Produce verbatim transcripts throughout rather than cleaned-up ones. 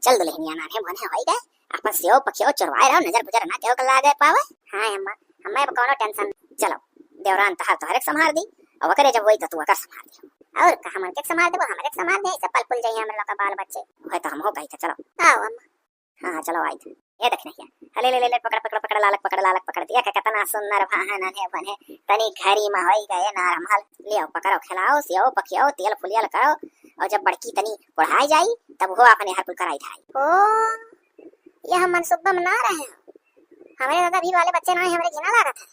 चल दुल्हनिया, नान्हे मोन्हे होई गए, अपन सेव पखियो चोरवाए रहो, नजर गुजर ना केहू के लागे पावे। हाँ अम्मा, हमें अब कौनो tension। चलो, देवरान तहार तोहरे के संभार दी, और ओकरे जब होई तो तू ओकर संभार दियो। और का, हमन के संभार देबो, हमरे के संभार दे, ऐसे पल पुल जाइए हमरे लोग का बाल बच्चे। वह तो हम हो गई थे, चलो। आओ अम्मा। हाँ, हाँ, चलो आई थे। ये देख नहीं, अरे ले, ले, ले, पकड़, पकड़, पकड़, लालक पकड़, लालक पकड़ दिया, कितना सुंदर भाहन है बने, तनी घरी में होई गए ना रमल, ले आओ, पकड़ो, खिलाओ, सियाओ, पखियाओ, तेल फुलियल करो, और जब बड़की तनी पढ़ाई जाई, तब वो अपने हर कुल कराई धाई। ओ, ये हम मनसुब्बा में ना रहे हैं। हमरे दादा अभी वाले बच्चे ना, हमरे घिना लागत है।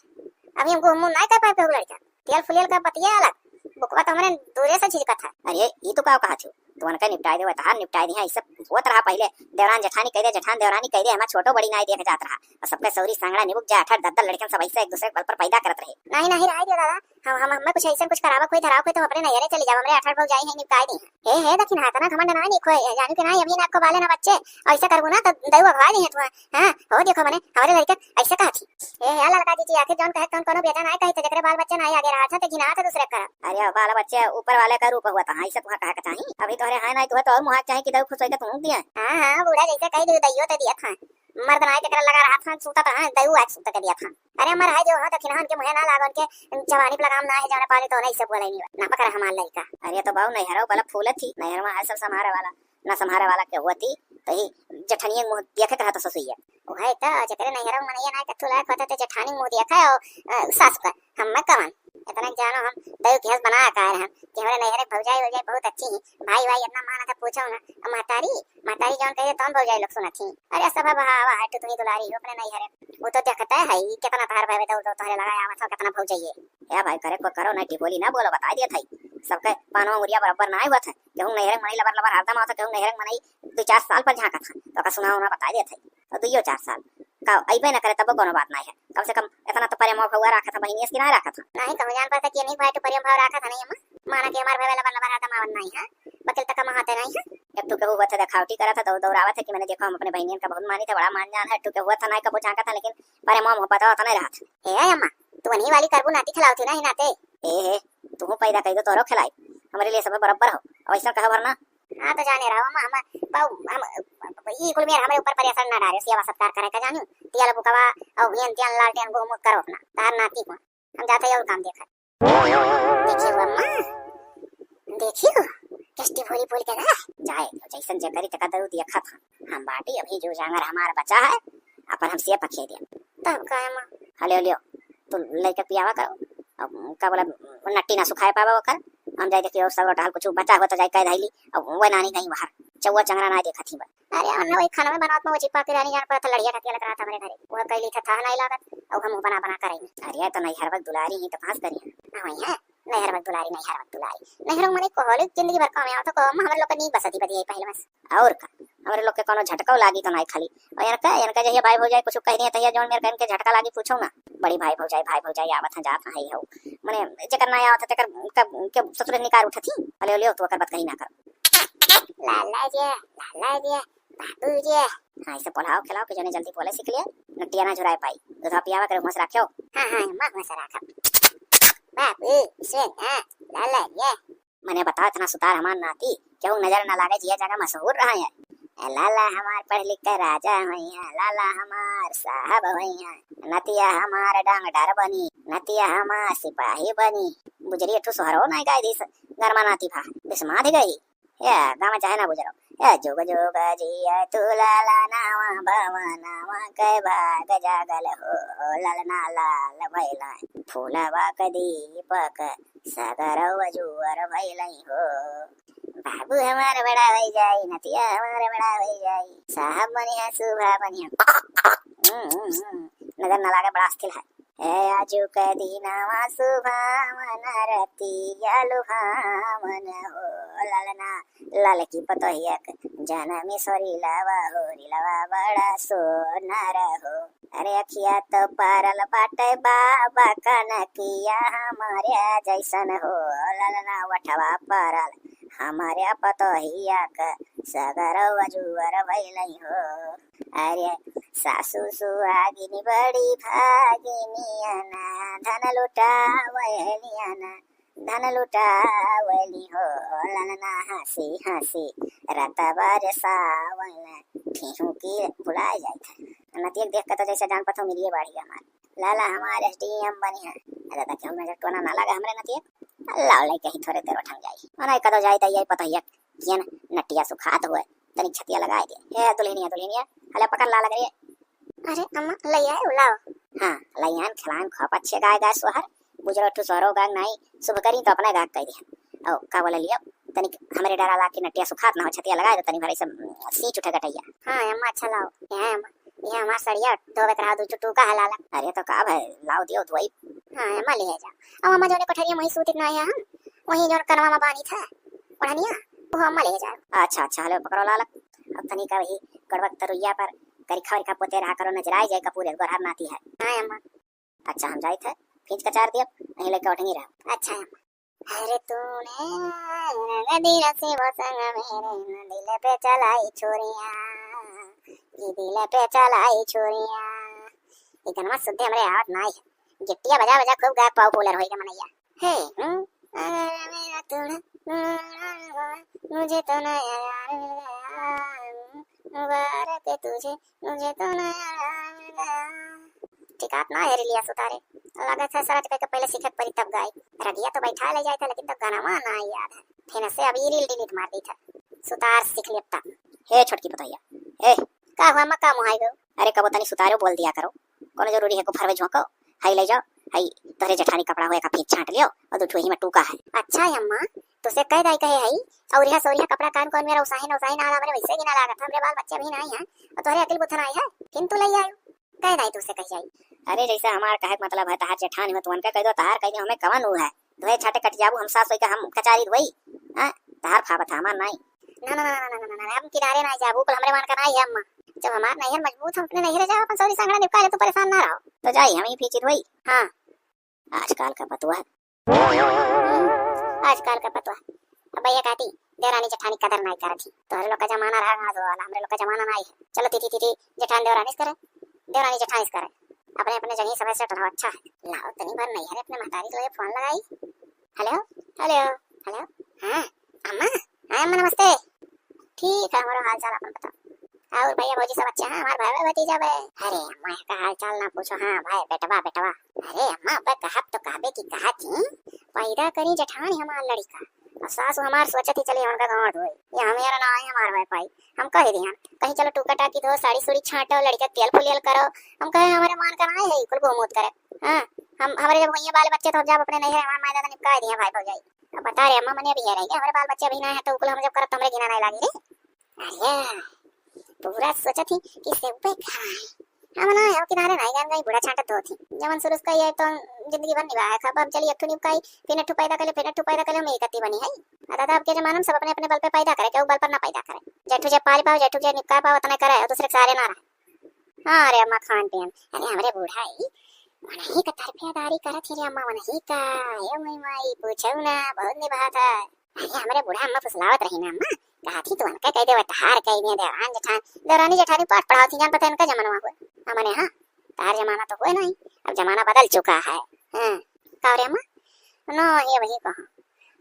अभी हमको मुंह ना कर पाए लड़का। तेल फुलियल का बतिया अलग, बुकवा तो हमरे दूरे से झिझकत है। अरे, ई तो का कहा थियो? तू उनका निपटाए दे, तहार निपटाए दिया, ई सब होत रहा पहले। देवरान जेठानी कह दे, जेठान देवरानी कह दे, हमार छोटो बड़ी नाई देख जात रहा। और सबके सौरी सांगड़ा निबुक जाए, अठर दद्दल लड़कन सब ऐसे एक दूसरे के बल पर पैदा करत रहे। नहीं, नहीं, रहे दियो दादा, हम, हम, हमें कुछ ऐसे कुछ करावक होई, धरावक होई, तो हम अपने नैहरे चली जाब, हमरे अठर भौजाई है, निपटाए दी। हे, हे, दखिन हाथ ना घमंड ना निको, जानू कि ना, अभी ना आपको बाले ना बच्चे, ऐसे करबू ना तो दऊ अगवा दी है तू। हाँ, हो देखो मने, हमरे लड़के ऐसे कहा थी। हे, हे, लड़का जी, जी, आखिर जौन कहे, कौन कोनो बेटा ना कहे, तो जकरे बाल बच्चे ना आगे रहा था, तो घिना था दूसरे का। अरे, बाल बच्चे ऊपर वाले का रूप हुआ था, ऐसे तुहा कहा का चाही। अभी तोहरे है ना, तुहा तो और मुहा चाही कि दऊ खुश होई तो तुहूँ दिया। हाँ, हाँ, बूढ़ा जैसे कही दऊ, दइयो तो दिया था। मर्द ना जकरा लगा रहा था, सूता था, दऊ आज सूता के दिया था। अरे, हमर है जो, हाँ, दखिनहन के मुहे ना लागन के, जवानी पे लगाम ना है, जाने पाले तो नहीं से बोले नहीं, ना पकड़ हमार लड़का। अरे, तो बाऊ नैहरो बला फूलत थी, नैहर में है सब संभारे वाला, ना संभारे वाला के होती, तो ही जेठनिया मुँह देखे कहा तो ससुइया। वही तो, जेकरे नैहरो में मनैया ना के तू लायक होता, तो जेठानी मुँह देखा हो, अ, सास का, हम मैं कवन? इतना जानो हम दऊ के हंस बना का रहे हम, कि हमारे नैहरे भौजाई, भौजाई बहुत अच्छी ही, भाई, भाई इतना मान था पूछो ना, अब महतारी, महतारी जौन कहे, तौन भौजाई लोग सुनत ही। अरे सब हवा, हवा है, तू ही दुलारी हो अपने नैहरे। वो तो देखता है, ई कितना तहार भाई दौड़ दौड़ तोहरे लगा आवत हो, कितना भौजाई है। ए भाई, करे को करो ना, टिपोली ना बोलो, बताई दिया था। सबके पानवा मुरिया बराबर ना हुआ था। केहू नैहरे मनई लबर लबर हरदम आवत, केहू नैहरे मनई दो चार साल पर झांका था। तो का सुना होना बताई दिया था। और दुइयो चार साल का अइबे ना करे, तब कोनो बात ना है। कम से कम इतना तो प्रेम भाव राखा था, बहिनियस की ना राखा था। नहीं कहूँ जान पाता कि नहीं भाई, तो प्रेम भाव राखा था नहीं अम्मा। माना कि हमार भाई लबर लबर हरदम आवत नहीं है, बकिल तक हम हाथे नहीं है। अब तू केहू हुआ था देखावटी करा था, दौ-, दौड़ावा था कि मैंने देखो हम अपने बहिनियन का बहुत मानी था, बड़ा मान जान है, तू केहू हुआ था नहीं कबो झांका था, लेकिन प्रेम भाव पता होता नहीं रहा था। ए अम्मा, तू वही वाली करबू नाती खिलाओ थी ना ही नाते। ए हे, तू पैदा कर दो तोरो खिलाई, हमारे लिए सब बराबर हो, अब ऐसा कहा वरना। हाँ तो जाने रहो अम्मा, हम, बाऊ, हम, ई कुल मेर हमारे ऊपर पर असर ना डारे, सेवा सत्कार करे का जानू, तियल बुकवा, और हियन तियन लालटेन गोहमूत करो अपना, तार नाती को। हम जाते हैं और काम देखा। देखियो अम्मा, देखियो, कैसे बोली बोल के ना। जाए, जैसन जे करी तका दऊ दिया खा था। हम बाटी अभी जो जांगर हमार बचा है, अपन हम से पखे दिया। तब का अम्मा? हलियो, लियो, तू लइके पियावा करो। अब का बोला, नट्टी ना सुखाए पावा ओकर। हम जाए देखियो, सब रोटहल कुछ बचा हो तो जाए कह धैली। अब वो नानी गई बाहर, चौवा चंगरा ना देखत ही बा। अरे, हमने वही खाना में बनावत में वो चिपा के रानी जान पड़त लड़िया का तेल करात हमरे घरे। वो कैली था, था नहीं लागत, अब हम बना बना करेंगे। अरे, तो नैहरवा के दुलारी ही तो पास करिए। हाँ, वही है, नैहरवा के दुलारी, नैहरवा के दुलारी। नैहरवा मने कहले जिंदगी भर काम आवत, को हम हमरे लोग के नीक बसती बदी है पहले बस। और का, हमरे लोग के कोनो झटको लागी तो नहीं खाली। और इनका, इनका जहिया भाई भौजाई कुछ कह दिए, तहिया जौन मेरे इनके झटका लागी, पूछो ना। बड़ी भाई भौजाई, भाई भौजाई आवत हैं, जात हैं, हो। मने, जेकर ना आवत है, तेकर, के, के ससुर निकार उठत ही। अले, ले, तू ओकर बात कहीं ना कर। लाला जी, लाला जी, बाबू जी। हाँ, इसे पोलाव खिलाओ कि जने जल्दी बोले सीख लिया। नटिया ना झुराए पाई। दूधा पियावा करे, हुआं से राख्यो। हाँ, हाँ, अम्मा, हुआं से राखब। बाबू, सुन, हाँ, लाला जी। मने बता, इतना सुतार हमार नाती, केहू नजर ना लागे, जिया जगह मशहूर रहा है। ए लाला हमार पढ़ लिख के राजा होई है, लाला हमार साहब होई है, नतिया हमार डॉक्टर बनी, नतिया हमार सिपाही बनी। बुजरी एक ठो सोहरो नहीं गाय दिस, गरमा नाती भा, बिस्माद गई। ए, गाँव चाहे ना बुजरो। ए, जुग जुग जिया तू लाला नावा, बावा नावा के भाग जागल हो, ललना लाल भैला, फूलवा के दीपक, सगर वजुअर भैलई हो। बाबू हमार बड़ा होई जाई, नतिया हमार बड़ा होई जाई, साहब बनिया, सुभा बनिया। हम्म, हम्म, हम्म। नजर ना लागे, बड़ा अस्थिर है। ए आजु के दिनवा सुभावन, रतिया लुभावन हो, ललना ललकी पतोहिया के जनमी सोरी लवा हो, रिलवा बड़ा सोनर हो। अरे अखिया तो परल बाटे बाबा कनकिया हमरे जैसन हो, ललना ओठवा परल हमरे पतोहिया के सगर वजुअर भैलई हो। अरे सासु सुहागिनी बड़ी भागिनिया ना, धन लुटावलिया ना, धन लुटावली हो ललना हँसी हँसी, रत बरसावल, ठिहुकी भुलाए जाइत है। नतिया के देख के तो जैसे जान पतो मिलिए बाढ़ी हमार। लाला हमार एसडीएम बनी है। अरे दादा, केहू नजर टोना ना लगा हमरे नतिया। लाओ लइके ही थोड़े देर उठन जाई। अरे कदो जाई त यही पतोहिया कियन नटिया सुखात हुए, तनी छतिया लगाए दे। हे दुल्हनिया, दुल्हनिया, हले पकड़ लाला करिए। अरे अम्मा, लइया है, लाओ। हाँ, लइयान खिलान खूब अच्छे गाय गाय सोहर, बुजरो ठू सोहरो गाय नाई, शुभ करी तो अपने गाय कह दिया। ओ, का बोले लियो, तनी हमरे डरा ला के नटिया सुखात ना हो, छतिया लगाए दे, तनी भरे से, उम, सींच उठे गटैया। हाँ अम्मा, अच्छा लाओ। ये है अम्मा, ये हमार सड़िया धोवे के रहा, दू चुटू का है लाला। अरे तो का भाई, लाओ दियो धोई। हाँ अम्मा, ले जा। अब अम्मा जोने कोठरिया में ही सूतित ना है हम, वहीं जोन कनवा में बानी था, ओढ़निया, वो अम्मा ले जाओ। अच्छा, अच्छा, हले पकड़ो लाला। अब तनी का वही गड़बक तरुइया पर करिखा वरिखा पोते रहा करो, नजराए जाए कपूर गोरहर नाती है। हाँ अम्मा। अच्छा, हम जाइत है, फींच कचार दियब, नहीं लेके उठेंगी रहो। अच्छा अम्मा। अरे तूने रंग दिला से वो संग मेरे, न दिल पे चलाई छुरिया, ये दिल पे चलाई छुरिया। ये गनमा सुद्धे हमरे आवत नाई है। गिट्टिया बजा बजा खूब गायक पॉपुलर होई के मनैया। हे, हम्म, अरे मेरा तूने, मुझे तो नया यार मिल गया, मुबारक है तुझे, मुझे तो नया यार मिल गया। टिकात ना है रिलिया सुतारे, लागत है सरच कइके पहिले सीखे के परी तब गाई। रगिया तो बैठा ले जाए था, लेकिन तब गनवा ना याद है। फिर से अब ई रील डिलीट मार दी था, सुतार सीख लेता। हे छोटकी पतोहिया, ए, का हुआ अम्मा, का मुहाई गो? अरे कबो तनी सुतारो बोल दिया करो, कोनो जरूरी है को फरवे झोंको, हई ले जाओ, हई तोहरे जेठानी कपड़ा होए का फींच छांट लियो और दू ठो ही में टूका है। अच्छा है अम्मा, तुसे कह दाई कहे हई, और यह सोरिया कपड़ा कान कौन मेरा उसाहिन उसाहिन आला, हमरे वैसे गिना लागत, हमरे बाल बच्चे भी नहीं है, और तोहरे अकिल बुद्धन आई है, किंतु ले आयो, कह दाई तुसे कह जाई। अरे जैसे हमार कहे के मतलब है, तहार जेठानी हो तो उनका कह दो, तहार कह दो, हमें कवन ऊ है, धोए छाटे कट जाबू, हम सास होई के हम कचारी धोई, हाँ, तहार फाबत है, हमार नाई। ना, ना, ना, हम किनारे ना जाबू, कुल हमरे मान का नाई है अम्मा। जब हमार नैहर मजबूत, हम अपने नैहरे जाब, अपन सौरी सांगड़ा निपका ले, तू परेशान ना रहो। तो जाई, हम ही फींची धोई। हाँ। आजकल का पतुआ। हम्म, आजकल का पतुआ। अब भैया कहती, देवरानी जेठानी कदर नाई करत ही। तोहरे लोग का जमाना रहा गाँव वाला, हमरे लोग का जमाना नाई है। चलो तीती तीती जेठान देवरानी से करे, देवरानी जेठानी से करे। अपने अपने जगह समय सेट रहो, अच्छा है। लाओ तनी बार नैहरे अपने महतारी लोग फोन लगाई। हेलो, हेलो, हेलो। हाँ अम्मा, हाँ अम्मा नमस्ते। ठीक है, हमारा हाल चाल अपन बताओ। और भैया भौजी सब अच्छे हैं? हमार भाई भतीजा बे। अरे अम्मा, का हाल चाल ना पूछो। हाँ भाई, बेटवा, बेटवा। अरे अम्मा, अब कहब तो कहबे की कहा थी, पैदा करी जेठानी हमार लड़का, और सासू हमार सोचत ही चली उनका गाँव धोई। ये हमारा ना है, हमार भाई पाई। हम कह दिया, कहीं चलो टूका टाकी धो, साड़ी सुड़ी छाटो, लड़का तेल फुलियल करो। हम कहे हमारे मान का ना है, कुल घूमूत करे। हाँ, हम, हमारे जब हुई बाल बच्चे तो हम जब अपने नहीं रहे, हमारे माँ दादा निपका दिया भाई भौजाई। अब बता रे अम्मा, मने अभी है रही, हमारे बाल बच्चे अभी ना है, तो कुल हम जब करब तो हमरे गिना नहीं लागी रे। अरे, पूरा सोचत ही कि से ऊपर खाए। हम ना हो किनारे नहीं गन गई, बूढ़ा छाटत धोत ही। जवन शुरू से कही है तो जिंदगी भर निभाए खाब। अब चली एक ठो निपकाई, फिर एक ठो पैदा कर ले, फिर एक ठो पैदा कर ले, हम एक अत्ती बनी है। आ दादा, अब के जमाना में सब अपने अपने बल पे पैदा करे, केहू बल पर ना पैदा करे। जेठू जे पाल पाओ, जेठू जे निपका पाओ, उतने करे, और दूसरे के सारे ना रहे। हाँ रे अम्मा, खान पियन। अरे हमरे बूढ़ा ही वनही का तरफेदारी करत ही रे अम्मा, वनही का। ए माई माई, पूछो ना, बहुत निभात है। अरे हमरे बूढ़ा अम्मा फुसलावत रही ना अम्मा, कहा थी तू उनका कह दे, तहार कह दे, देवरान जेठान, देवरानी जेठानी पाठ पढ़ावत ही, जान पता है उनका जमाना हुआ। हमने हाँ, तार जमाना तो हुए नहीं, अब जमाना बदल चुका है। हाँ, का रे अम्मा? नो, ये वही कहा।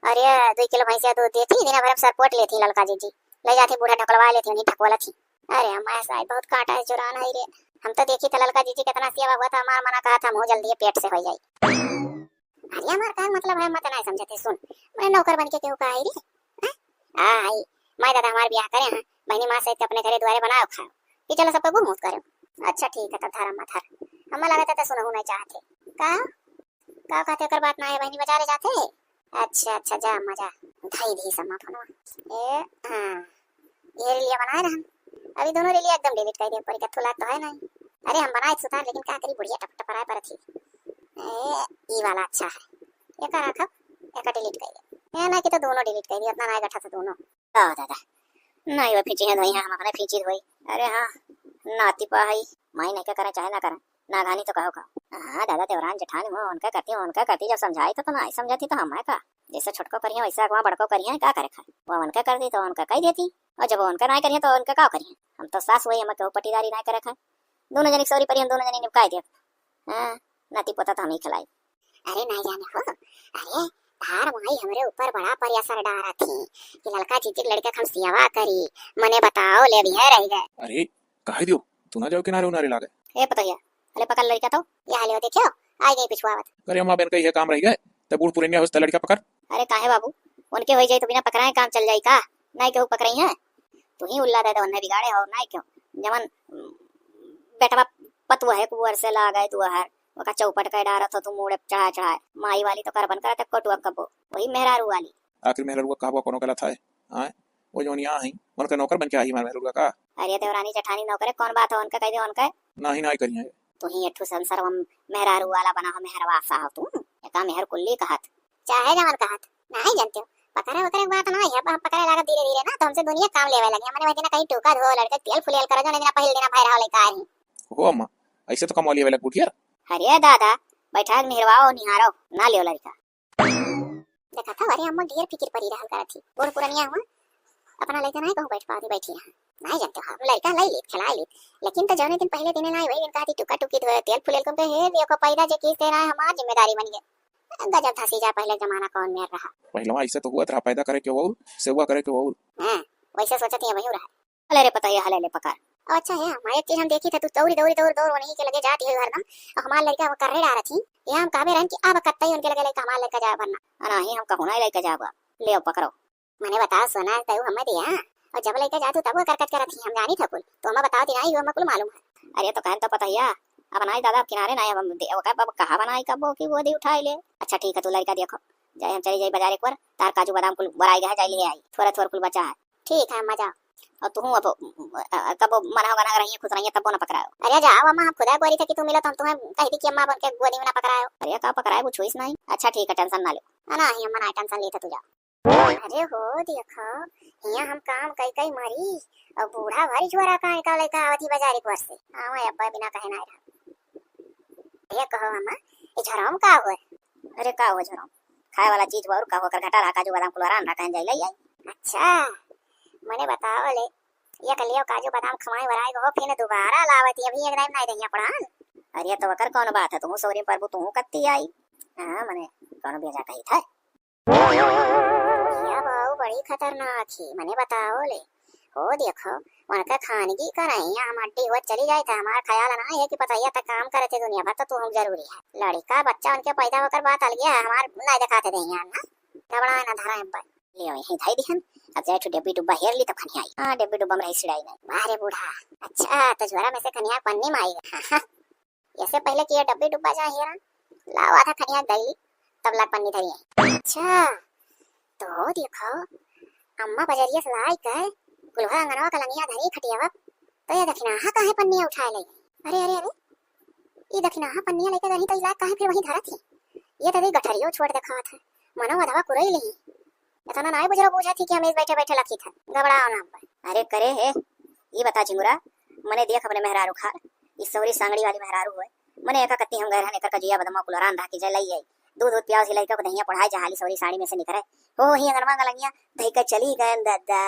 अरे दो किलो भैंसिया दूध देती, दिन भर हम सरपोट लेती ललका जीजी, ले जाती बूढ़ा ढकलवा लेती, उन्हीं ढकवला थी। अरे अम्मा, ऐसा है, बहुत काटा है, जुरान है रे। हम तो देखी था ललका जीजी कितना सेवा हुआ था, हमार मना कहा था, हम जल्दी पेट से हो जाई। अरे हमार का मतलब है, मत नहीं समझते, सुन, मैं नौकर बन के क्यों का आई रे? हैं? आ आई, माय दादा हमार ब्याह करे हैं, बहनी माँ सहित अपने घरे दुआरे बनाओ खाओ, कि चलो सबको घूम करो। अच्छा ठीक है, तब धर अम्मा धर, अम्मा लगा था तो सुनहु नहीं चाहते। का? का कहते, ओकर बात ना है बहनी, बाजारे जाते। अच्छा अच्छा, जा अम्मा जा, धई दी अम्मा फोनवा। ए हाँ, ये रिलिया बनाए रहन, अभी दोनों रिलिया एकदम डिलीट कर दे, पर कथू लाग तो है नहीं। अरे हम बनाए सुधार, लेकिन का करी, बुढ़िया टप टपराए पर थी। ए, ई वाला अच्छा है, एका रखब, एका डिलीट कर दे। ए ना कि तो दोनों डिलीट कर दे, इतना ना गठा था दोनों। का हो दादा, नहीं वो फींची है धोई है, हम अपने फींची धोई। अरे हाँ, नाती पा है, माई नहीं के करे चाहे ना करे, नागहानी तो कहो का। हाँ दादा, देवरान जेठानी हो, उनका करती, उनका करती, जब समझाई तो, तो ना समझाती तो हम है का? जैसे छोटको करिए वैसे अगवा बड़को करिए, का करे खाए? वो उनका कर दी तो उनका कह देती, और जब वो उनका ना करिए तो उनका का करिए? हम तो सास हुई, हम केहू पटीदारी ना करे खाए। दोनों जनी के सौरी परी, हम दोनों जनी निपकाई दे। हाँ, नाती पोता तो हम ही खिलाई। अरे नहीं जाने हो, अरे तार माई हमरे ऊपर बड़ा परेसर डारत ही कि ललका जीजी के लड़का के हम सियावा करी। मने बताओ ले, अभी है रह गए। अरे, काहे दियो, तू ना जाओ किनारे उनारे लागे। ए पतोहिया, अरे पकड़ लड़का तो। या ले देखियो, आई गई पिछुआवत। अरे अम्मा, बेन कही है काम रह गए, त बूढ़ पुरनिया होस त लड़का पकड़। अरे काहे बाबू, उनके होई जाई तो बिना पकड़ाए काम चल जाई का? नाई केहू पकड़ाई है, तू ही उल्ला दे दे, उन्हें बिगाड़े हो, नाई क्यों? जवन बेटवा पतुआ है कुंवर से लागे दुआर, ओका चौपट के डारत हो तू मूड़े चढ़ाए चढ़ाए। माई वाली तो करबन करत है कोटुआ कबो, वही मेहरारू वाली। आखिर मेहरारू का कहबा कोनो गलत है? आय, वो जौन यहाँ है, उनका नौकर बन के आई हमारे मेहरारू का? अरे देवरानी जेठानी नौकरे कौन बात है, उनका कह दे, उनका। नाही, नाही करिए। तू ही एठू संसार में मेहरारू वाला बना हो, मेहरवासा हो तू। एका मेहर कुल्ली कहत। चाहे जवन कहत, नाही जानते हो। पकड़े वकड़े के बात ना है, अब हम पकड़े लागत धीरे धीरे ना, तो हमसे दुनिया काम लेवे लगे। हमने वही दिन कहीं टूका धो लड़के तेल फुलेल करो, जो नहीं दिन पहिल दिन भैरा हो लेकर आई। हो अम्मा, ऐसे तो कमवा लिया वाला कुटिया। अरे दादा, बैठा के निहरवाओ, निहारो, ना लियो लड़का। देखा था, अरे अम्मा ढेर फिकिर परी रहल करत थी। बूढ़ पुरनिया हुआ, अपना लइका नाहीं कहूँ बैठ पावती, बैठी रहा। नाहीं जानते हो, हम लइका लाई लेत, खिलाई लेत, लेकिन तो जौने दिन पहले दिन ना आई, वही दिन कहती टुका टुकी धोए, तेल फुलेल कम के, हे देखो पैदा जे किस तेरा हमार जिम्मेदारी बन गए। गजब था सीजा, पहले जमाना कौन मेर रहा। पहलवा ऐसे तो हुआ था, पैदा करे के और सेवा करे के और। हाँ, वैसे सोचत ही वही रहा। हले रे पतोहिया, हले ले पकड़। अच्छा है, हम एक चीज हम देखी थे, तू दौड़ी, दौड़ी, दौड़, दौड़, उन्हीं के लगे जाती है हरदम। और हमार लड़का वो कर्रे डारत ही। ये हम कहबे रहन कि अब कत्ता ही उनके लगे लड़का, हमार लड़का जाए भरना। आ, नहीं, हम कहूँ ना लड़का जाबा। ले आओ, पकड़ो। मने बताओ, सोना, तू हमें दिया। और जब लड़का जातू, तब वो करकट करत ही, हम जानी था कुल। तो हमें बताओ, दिनाई, वो हमें कुल मालूम है। अरे, तो कहन तो पतोहिया, अब नाई दादा, अब किनारे नाई, अब हम दे-, ओका अब कहा बनाई कब वो कि वो दी उठाई ले। अच्छा, ठीक है, तू लड़का देखो। जाए हम चली जाई बाजार एक बार, तार काजू बादाम कुल बराई गए, जाई ले आई। थोड़ा थोड़ा कुल बचा है। ठीक है अम्मा, जाओ। और तुहूँ अब, अ, कबो मना होगा ना, अगर ये खुश रहिए, तब वो ना पकड़ाओ। अरे जाओ अम्मा, हम खुदा गोरी थे कि तू मिलो तो हम तुम्हें कह दी कि अम्मा बन के गोदी में ना पकड़ाओ। अरे का पकड़ाए, वो छुईस नहीं। अच्छा ठीक है, tension ना लो। ना, ना, ये अम्मा ना tension ली था, तू जाओ। अरे हो देखो, यहाँ हम काम कई कई मरी और बूढ़ा भारी झोरा का का लेकर आवत ही बाजारी पर से। आवा अब्बा बिना कहे ना रहा। ये कहो अम्मा, ये झोरा में का हुआ? अरे का हुआ झोरा में? खाए वाला चीज बा और का, ओकर घटा रहा, काजू बादाम कुल आराम रहा, कहीं जाई ले आई। अच्छा, मने बताओ ले, ये कलियो काजू बादाम खवाए वराए हो, फिर दोबारा लावत ही, अभी एक दाई नहीं दहिया पड़ान। अरे तो ओकर कौन बात है, तुहूँ सौरी प्रभु तुहूँ कत्ती आई। हाँ, मने कौन बेजा कही था। या बाऊ बड़ी खतरनाक ही, मने बताओ ले। हो देखो, उनका खानगी का नहीं, हम अड्डी हुआ चली जाए था, हमारा ख्याल ना है कि पतोहिया तक काम करे थे दुनिया भर, तो तू हम जरूरी है। लड़का बच्चा उनके पैदा होकर बात अलग है, हमार नहीं दिखाते थे यहाँ ना। घबराए ना धराए पर। ले आओ, यहीं धई दिहन। अब जाए ठो डेब्बी डुब्बा हेर ली, तब खनियाई। हाँ, डेब्बी डुब्बा में रही सिड़ाई नहीं। वाह रे बूढ़ा, अच्छा, तो झोरा में से खनिया पन्नी में आई। हाँ, हाँ। ऐसे पहले कि ये डेब्बी डुब्बा जा हेरा, लाओ आधा खनिया धई ली, तब लाग पन्नी धरी आई। अच्छा, तो देखो, अम्मा बजरिया से लाई के, कुल्हा अंगनवा का लंगिया धरी खटियावा, तो ये दखिनाहा काहे पन्निया उठाए ले? अरे, अरे, अरे, ई दखिनाहा पन्निया लेके गई तो ई लाग काहे फिर वहीं धरत ही? ये तो देख गठरियो छोड़ देखात है, मनो अधवा कुरई ली। इतना नाई बुझरो बूझत ही कि हमेश बैठे बैठे लखी था, घबराओ ना अब्बा। अरे करे हे, ई बता झिंगुरा, मने देख अपने मेहरारू खार, ई सौरी सांगड़ी वाली मेहरारू होए, मने एका कत्ती हम गए रहन, एकर कजुया बदमा कुलरान रह के जलई आई, दूध दूध पियाओ सी लइका को दहिया पढ़ाई जहाली सौरी साड़ी में से निकरे, हो ही अंगनवा गलंगिया धई के चली गए दादा।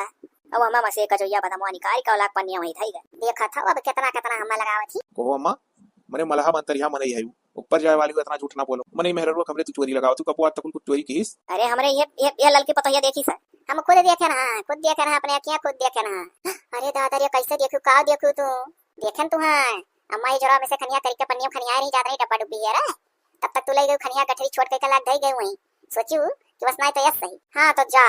अब हमा मसे कजुया बदमा निकाल के लाग पन्निया वहीं धई गए। देखा था अब कितना कितना हमा लगावत ही। कहो अम्मा, मने मलहा मंतरिया मनई है, ऊपर जाए वाली हो, इतना झूठ ना बोलो। मने मेहररुआ हमरे तू चोरी लगावत, तू कबो आज तक कुछ चोरी किहिस? अरे हमरे ये, ये, ये ललकी पतोहिया देखी सर। हम खुद देखे ना, खुद देखे ना, अपने अखियाँ खुद देखे ना। अरे दादा रे, कैसे देखू, का देखू तू? देखे न तू है, अम्मा ये जोरा में से खनिया करके पन्निया खनिया नहीं जात रही, डब्बा डुब्बी है रे। तब तक तू ले गई खनिया गठरी छोड़ के लाग धई गई वहीं। सोचू कि बस नहीं तो यस सही। हाँ तो जा,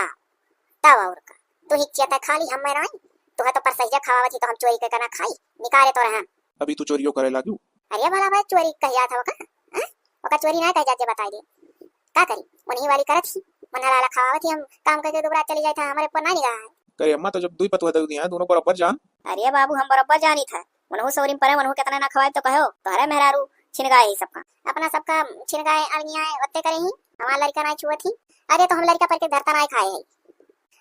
तब और का। तू ही चियता खाली हम में नहीं, तू है तो परसैया खवावत ही तो हम चोरी के ना खाई, निकाले तो रहन। अभी तू चोरियो करे लागू? अरे भला भाई चोरी कह जात हवा का? हाँ? ओका चोरी ना कह जात जे बताई दे। का करी? उन्हीं वाली करत ही। मन हलाला खवावत ही हम काम करके दुबरा चली जाए था, हमारे ऊपर ना निगाह है। करे अम्मा तो जब दुई पतुआ दे दिया है, दोनों बराबर जान। अरे बाबू हम बराबर जानी था। उनहु सौरी में परे, उनहु कितना ना खवाए तो कहो, तोहरे मेहरारू छिन गए ही सबका। अपना सबका छिन गए अलगिया है, ओत्ते करे ही। हमार लड़का ना छुअत ही। अरे तो हम लड़का पर के धरता ना खाए है।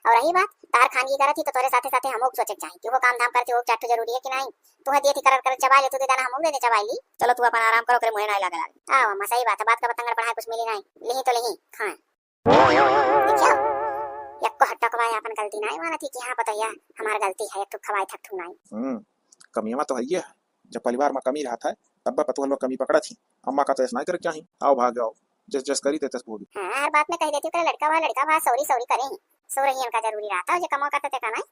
और रही बात, तार खानगी करत ही तो तोरे साथे साथे हमहू के सोचे के चाही कि वो काम धाम करत ही, वो चाटू जरूरी है कि नहीं। तू है दिए थी करत करत चबाई ले, तू दे दाना हमहू दे दे चबाई ली। चलो तू अपन आराम करो, करे मुहे नहीं लगे लागे। आओ अम्मा, सही बात है, बात का बतंगड़ पढ़ाए कुछ मिली नहीं, लिही तो लिही, खाए। देखियो, यक्को हट्टा को भाई अपन गलती नहीं मानत ही कि हाँ पतोहिया हमार गलती है, एक ठो खवाए थक ठू नहीं। हम्म, कमियावा तो है ये है। जब परिवार में कमी रहत है, तब पतोह लोग कमी पकड़त ही। अम्मा का तो ऐसा नहीं करे के चाही। आओ भाग आओ। जस जस करी ते तस बोली। हाँ, हर बात में कह देती ओकरा लड़का भा, लड़का भा, सौरी सौरी करे ही। सौरहियन का जरूरी रहता हो जे कमवा करता ते का नाई।